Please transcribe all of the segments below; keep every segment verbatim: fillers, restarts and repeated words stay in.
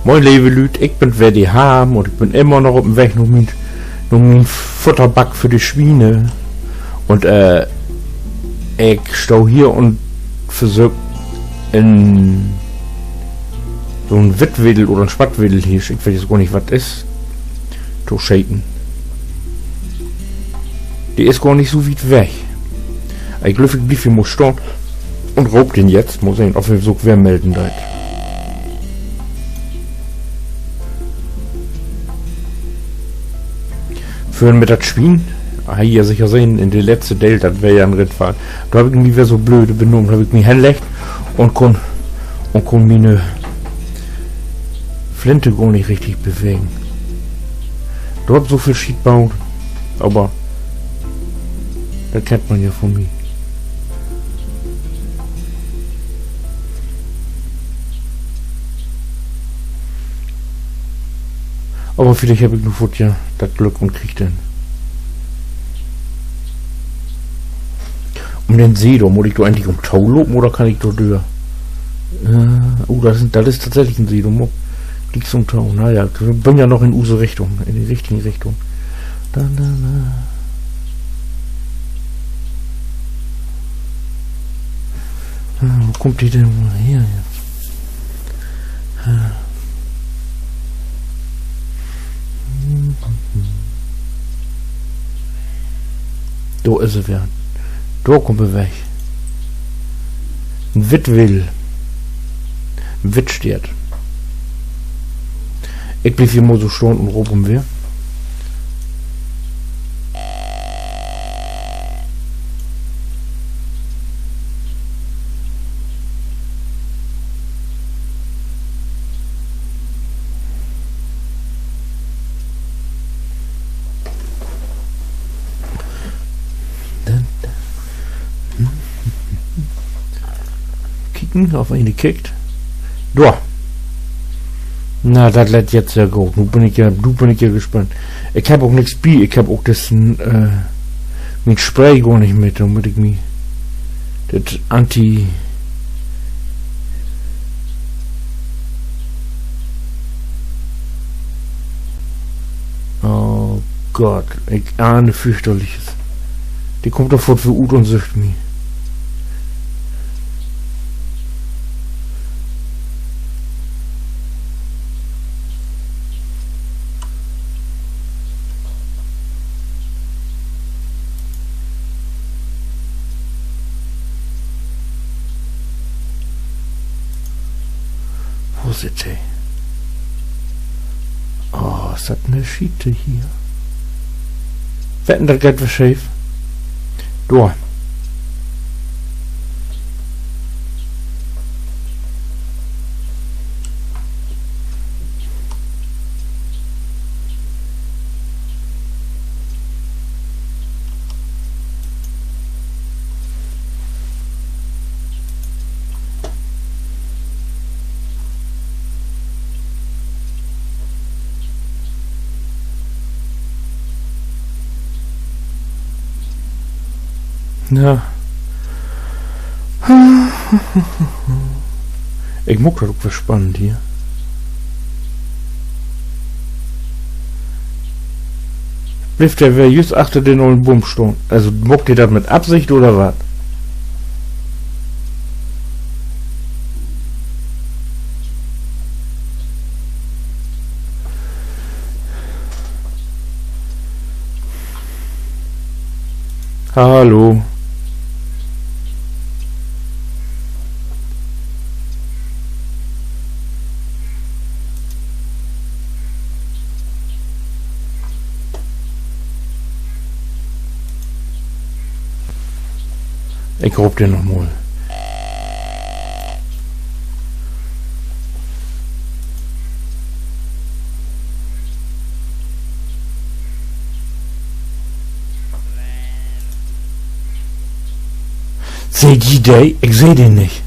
Moin, leve Lüüd, ik bün weer de Harm un ik bün immer noch op 'n Weg na mien, na mien Futterback för de Swiene. Un, äh, ik stah hier un versöök en, so 'n Wittwedel oder 'n Swattwedelhirsch, ik weet nu gor nich, wat dat is, to scheten. De is gor nich so wiet weg. Ik glööv, ik bliev hier mal stahn un roop den jetzt. Mal sehn, of he sük weer melden deit. Vörhen mit dat Swien, harr ji ja seker sehn, in de letzte Deel, dat weer ja en Ritfahren. Dor heff ik mi weer so blööd benahmen, heff ik mi henleggt un kunn, un kunn miene Flinte gor nich richtig bewegen. Dor heff ik so veel Schiet baut, aver dat kennt man ja von mi. Aver villicht heff ik nu foorts ja dat Glück un krieg den. Üm den See, dor mutt ik doch egentlich ümto lopen oder kann ik dor dör? Äh, oh, dat is, dat is tatsächlich en See, dor mutt ik glieks ümto. Na ja, ik bün ja noch in use Richtung, in de richtige Richtung. Da, da, da. Äh, wo kummt de denn woll her jetzt? Äh. Dor is he weer. Dor kummt he weg. En Wittwedel. En Wittsteert. Ik bliev hier mal so stahn un roop em weer. Kieken, of een kickt. Dor. Na, dat lett jetzt ja goot. Nu bün ik ja, nu bün ik ja gespannt. Ik heff ok nix bi. Ik heff ok dissen, äh, mien Spray gor nich mit. Dor mutt ik mi dat Anti-, Oh Gott, ik ahn Fürchterliches. De kummt doch foorts weer ut un söcht mi. Wo sitt he? Oh, is dat 'ne Schiete hier. Wetten, dat geiht weer scheef. Dor. Ja. Ik maak dat ok weer spannend hier. Blifft de weer jüst achter den ollen Boom stahn? Also, maakt de dat mit Absicht oder wat? Hallo. Ik roop den noch mal. Seht ji de? Ik seh den nich.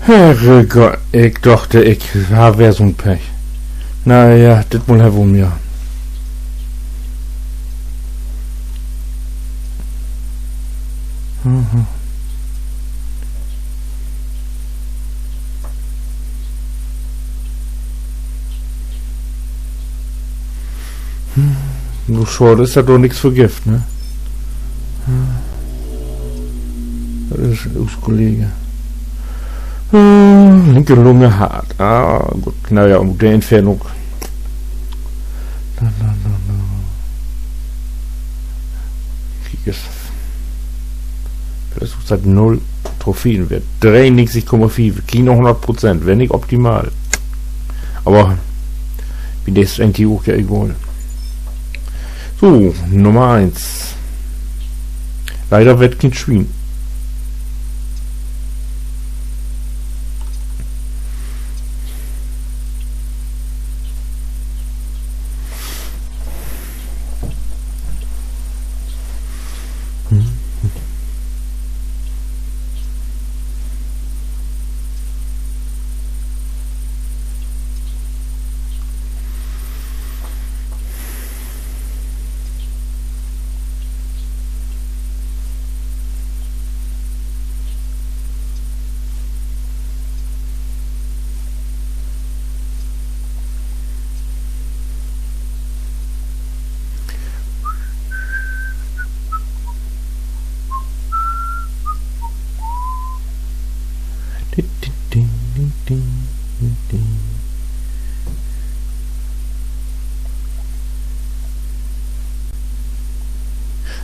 Herrgott, ik doch, ik harr weer so'n Pech. Na ja, dit Mal heff ik 'm ja. Mhm. Hm, nu schaad, dat dor nix för gifft, ne? Dat is us Kollege. Äh, linke Lunge hart. Ah, goot. Na ja, ut de Entfernung. Na, na, na, na. Kiek es. Dat is seit null Trophäen weer. Dreeunnegentig Komma fief. Kien hunnert Prozent. Weer nich optimal. Aver bi de is egentlich ok ja egal. So, Nummer eins. Leider weer dat kien Swien.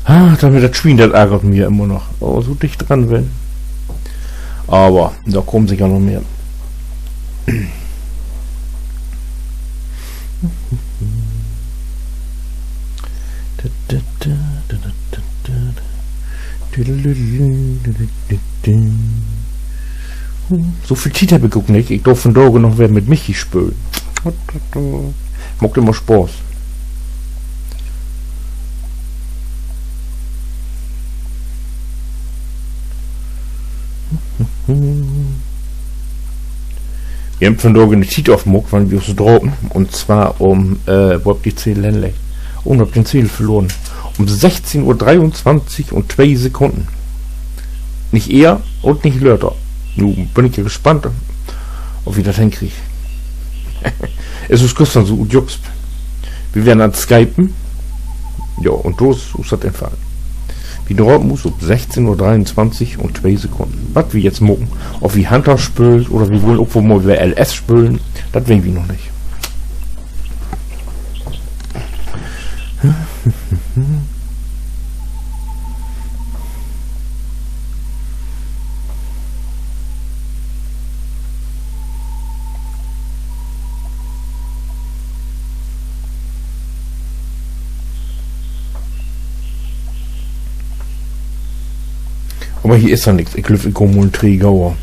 Ah, dat mit dat Swien, dat argert mi ja immer noch. Oh, so dicht dran ween. Aver dor kaamt seker noch mehr. So veel Tiet heff ik ok nich. Ik dröff vundaag noch weer mit Michi spölen. Maakt immer Spaaß. Wi hebbt vundaag en Tiet afmaakt, wann wi us drapen. Un zwar um, äh, wo heff ik de Zedel henleggt? Un heff den Zedel verloren. Um sechzehn Uhr dreiundzwanzig un twee Sekunnen. Nich ehr un nich later. Nu bün ik ja gespannt, of wi dat henkriegt. Is us güstern so ut Jux. Wi weren an't Skypen. Jo, un do is us dat infallen. Wi drapen us op sechzehn Uhr dreiundzwanzig un twee Sekunnen. Wat wi jetzt maken, of wi Hunter spöölt oder wi wullen ok woll mal weer L S spölen, dat weet wi noch nich. Aver hier is ja nix. Ik glööv, ik gah mal en Trigger.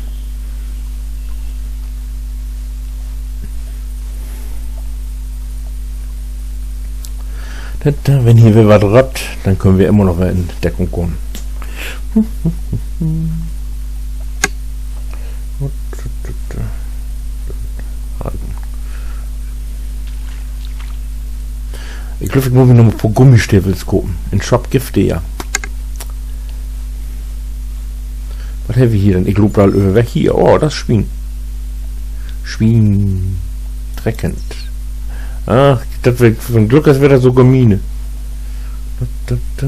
Dat, äh, wenn hier weer wat rappt, denn köönt wi immer noch weer in Deckung kamen. Ik glööv, ik mutt mi noch en poor Gummistevels kopen. In Shop gifft de ja. Wat hebbt wi hier denn? Ik loop al överweg hier. Oh, dat Swien. Swien. Treckend. Ach, dat weer, von Glück is weer dat so Gummi. Da, da, da.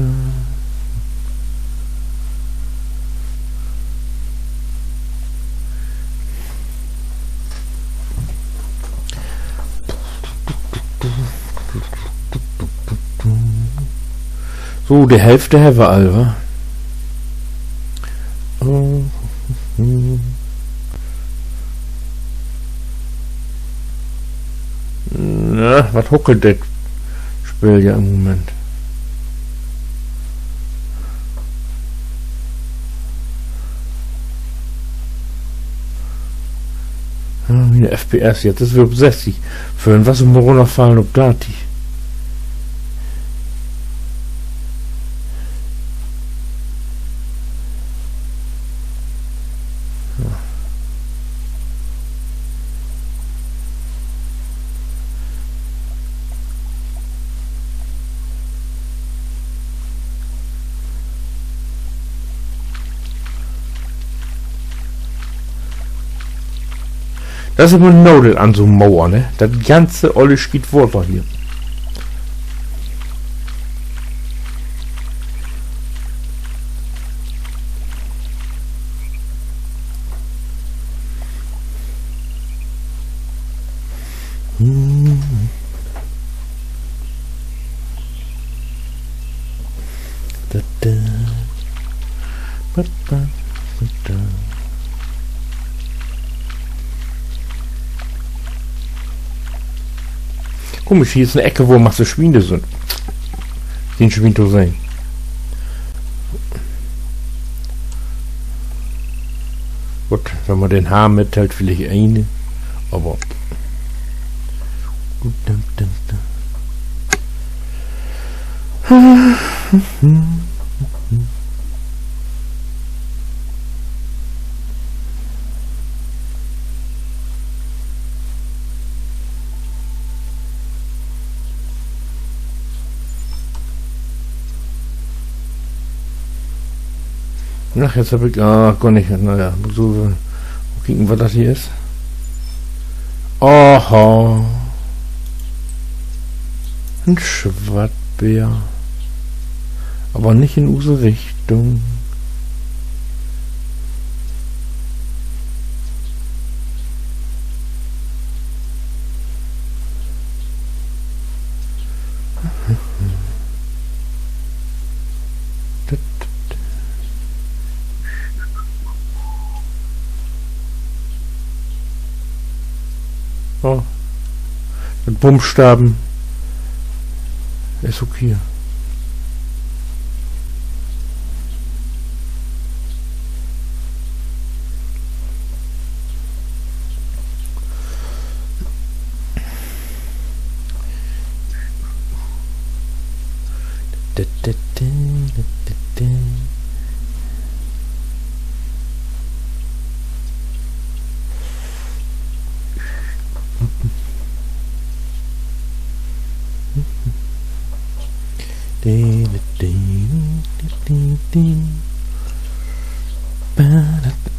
So, de Hälfte hebbt wi al, wa? Na, wat huckelt dat Spill ja in'n Moment? Ja, mien F P S, jetzt is 't weer op sesstig. Vörhen was 't mal rünnerfallen op dartig. Ja. Dat is aver nodig an so'n Moor, ne? Dat ganze olle Schiet Water hier. Komisch, hier is 'ne Eck, wo masse Swien sünd. Sien Swien to sehn. Goot, wenn man den Hahn mittellt, villicht een. Aver Ach, jetzt heff ik, ah, gor nich, na ja, so, mal kieken, wat dat hier is. Aha. En Swattbär. Aver nich in use Richtung. Oh. Mit Bummstaven is okay.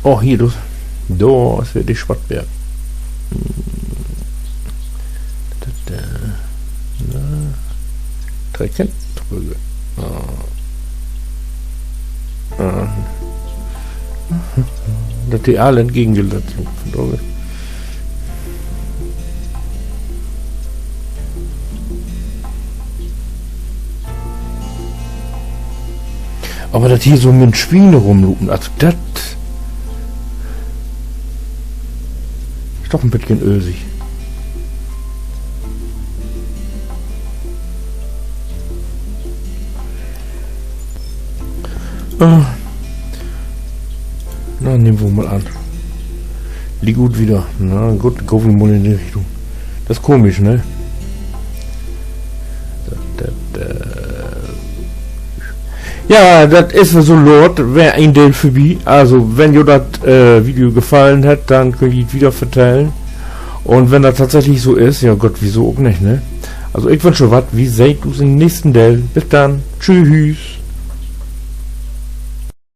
Oh, hier, du. Dor is weer de Swattbär. Hm. Dat, äh, na. Trecken, trügg. Ah. Ah. Dat de all entgegengelaufen sünd, glööv ik. Aver dat hier so mit Swien rumlopen, also dat is doch en beten ösig. Ah. Na, nehmt wi mal an. Liek ut wieder. Na goot, gah wi mal in de Richtung. Dat is komisch, ne? Dat, dat, äh, ja, dat is so laat, weer een Deel vörbi. Also, wenn jo dat, äh, Video gefallen hett, denn köönt ji dat wieder vertellen. Un wenn dat tatsächlich so is, ja Gott, wieso ok nich, ne? Also, ik wünsch jo wat, wi seht us in'n nächsten Deel. Bit dann. Tschüss.